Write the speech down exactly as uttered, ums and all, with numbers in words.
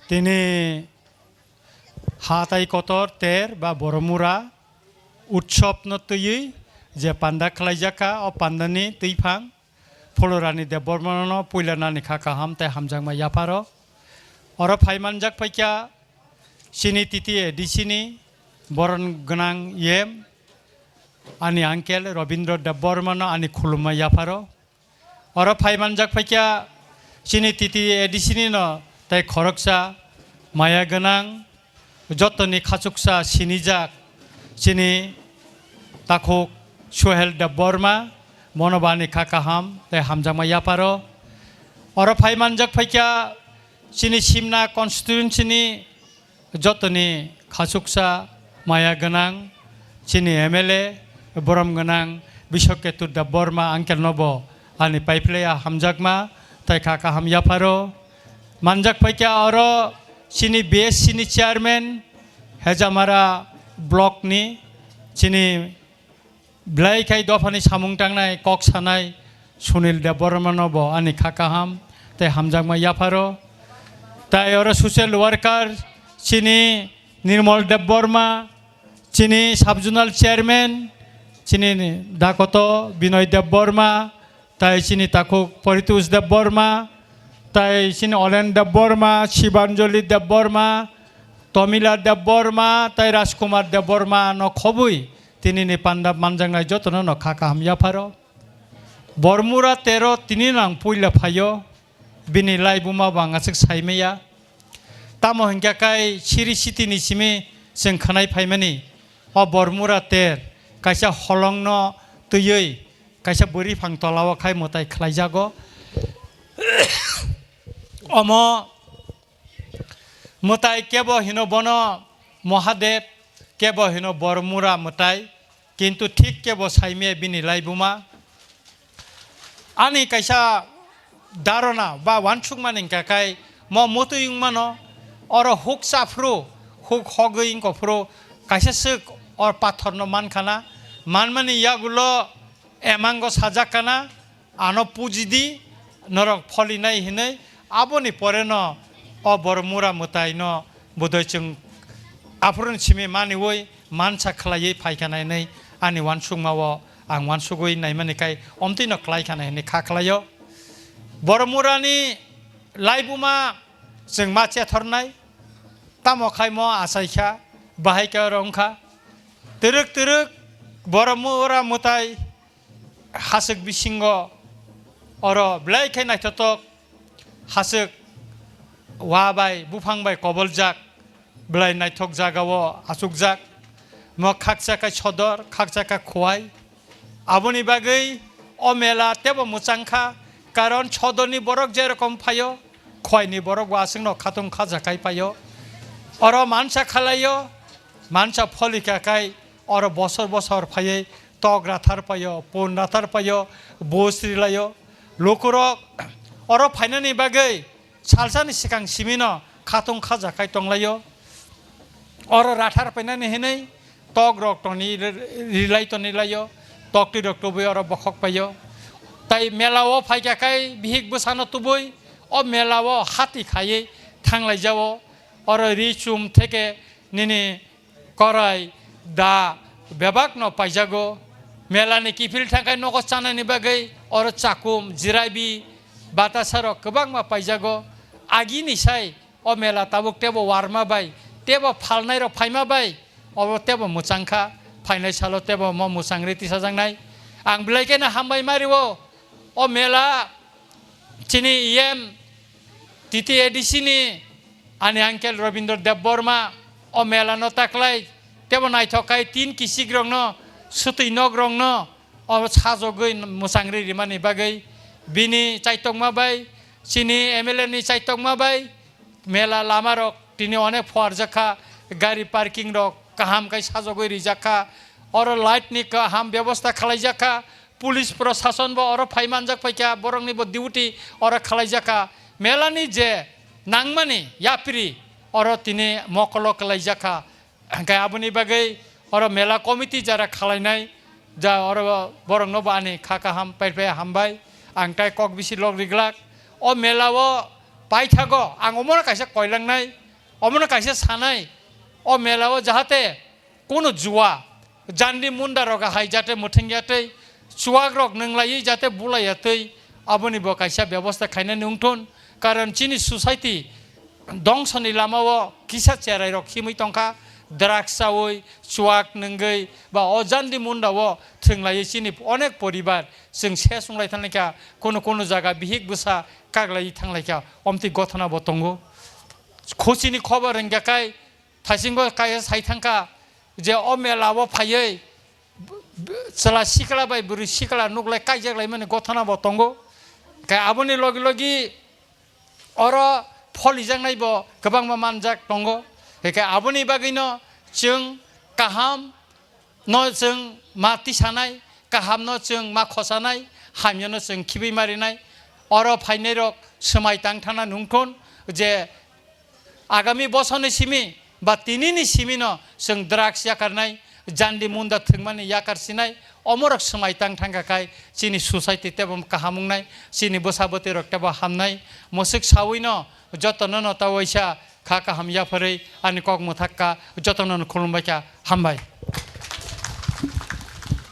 Tini hatai kotor ter ba Boromura utsobno twiwi je panda khlaijak kha, o pandani twiphang Pholorani Debbarmano puila nani kha kaham tei hamjakma yapharo. Oro phaimanjak phaikha chini T T A D C ni boron gwnang E M ani uncle Robindra Debbarmano ani khulumma yapharo. Oro phaimanjak phaikha chini T T A D C ni no tei khoroksa maya gwnang jotoni khachuksa sinijak chini takhuk Suhel Debbarma, bono bo ani kha kaham tei hamjakma yapharo. Oro phaimanjak phaikha chini Simna constituency ni jotoni khachuksa maya gwnang chini M L A borom gwnang Biswaketu Debbarma uncle no bo ani paiphlaiya hamjakma tei kha kaham yapharo. Manjak phaikha oro chini B S C ni chairman Hejamara block ni chini belai khai dophani samung tangnai kok sanai Sunil Debbarma no bo ani kha kaham tei hamjakma yapharo. Tai oro social worker chini Nirmal Debbarma, chini sub zonal chairman chini Dakoto Binoy Debbarma, tai chini takhuk Paritosh Debbarma, tai chini Olen Debbarma, Shibanjali Debbarma, Tomila Debbarma, tai Rajkumar Debbarma no khobwi tini ni panda manjaknai jotono no kha kaham yapharo. Bormura tero tini nang puila phaio, bini laibuma bo ang aswk saimaya. Tamo hinkhe kai siri siti ni simi chwng khwnai phaimani, o Bormura ter kaisa holongno twiwi kaisa bwrwi phang tolao khai mwtai khlaijago. Omo mwtai kebo hino bono Mahadev, kebo hino Bormura mwtai, kintu thik kebo saimaya bini laibuma. Ani kaisa dharana ba uansukmani hwnkha khai mo mwtwi wngmano, oro huk chaphru, huk hogwi wngkha phuru kaisa swk or pathorno mankhana, manmani yagulo emango sajak kana, ano puji di, norok pholinai hinwi, aboni poreno o Bormura mwtaino bodoi chwng aphuruni simi maniwi mansa khlaiwi phaikha nai hinwi ani uansukmao ang uansugwi naimani kai omtwino khlaikha nai hinwi kha khlaio. Bormurani laibuma chwng ma chethornai, tamo khai mo achaikha, bahai khe oro wngkha. Twrwk twrwk Bormura mwtai haswk bisingo oro belai khe naithotok haswk wa bai buphang bai koboljak belai naithok jagao achukjak. Mo khaksa khe sodor, khaksa khe khowai. Aboni bagwi o mela tebo mwchang kha, karon sodorni borok je rokom phaio, khowaini borok bo aswkno khatung khaja kai phaio. Oro mansa khalaio, mansa pholika kai oro bosor bosor phaiwi tok rathar paio, pun rathar paio, bus rilaio. Lukurok oro phainani bagwi salsani swkang simino khatung khaja kai tonglaio. Oro rathar painani hinwi tok rok toni rilai toni laio, tok twi rok tubui oro bokhok paio. Tai mela o phaikha kai bihik bwsano tubui o mela o hati khaiwi thanglaijao. Oro ri chum theke nini korai da bebakno paijago. Melani kiphil thangkhai nogo chanani bagwi oro chakum, jirabi, batasarok kwbangma paijago. Agini sai o mela tabuk tebo warma bai, tebo phalnairok phaima bai, obo tebo mwchangkha, phainai salo tebo mo mwchangri tisajaknai. Ang belai kheno hambai mario o mela chini E M T T A D C ni ani uncle Robindra Debbarma o mela no taklai tebo naithok khai tin kisik rok no swtwi nok rok no o sajogwi mwchangri rimani bagwi bini chaitokma bai chini M L A ni chaitokma bai mela lama rok tini onek phuarjak kha, gari parking rok kaham khai sajogwi rijak kha, oro light ni kaham bebosta khalai jak kha, police prosason bo oro phai manjak paikha, borokni bo duty oro khalaijak kha. Melani je nangmani yapri oro tini mokolo kwlaijak kha. Hwnkhe aboni bagwi oro mela committee jara khalainai, ja oro borokno bo ani kha kaham pai pai hambai. Ang tai kok bisi lok riglak. O mela o paithago ang omono kaisa koilangnai, omono kaisa sanai, o mela o jahate kono juwa, jandi munda rok hai jate muthung yatwi, chuwak rok nwnglaiwi jate bulai yatwi, aboni bo kaisa bebosta khainani wngthun. Karon chini society dongsoni lama o kisa cherai rok himwi tongkha, drugs chawi, chuwak nwngwi ba o jandi munda o thwnglaiwi chini onek poribar chwng se sunglai thanglaikha, kono kono jaga bihik bwsa kaglaiwi thanglaikha, omtwi gothona bo tongo. Khuchini khobor rwngya kai, thaisingo kaisa sai thangkha je o mela o phaiwi chwla sikla bai bwrwi sikla nuklai kaijak laimani gothona bo tongo. Khe aboni logi logi oro pholijaknai bo kwbangma manjak tongo. Khe aboni bagwino chwng kaham no chwng ma tisanai, kaham no chwng ma khosanai, hamya no chwng khibwi marinai. Oro phainai rok swmai tang thana nungthun je agami bosoni simi ba tinini simi no chwng drugs yakarnai, jandi munda thwngmani yakar sinai, omorok swmai tang thangkha khai chini society tebo kaham wngnai, chini bwsa bwtwi rok tebo hamnai. Mwswk sawi no joto no no ta waisa kha kaham yapharwi ani kok mwthak ka, joto no no khulumbai kha, hambai.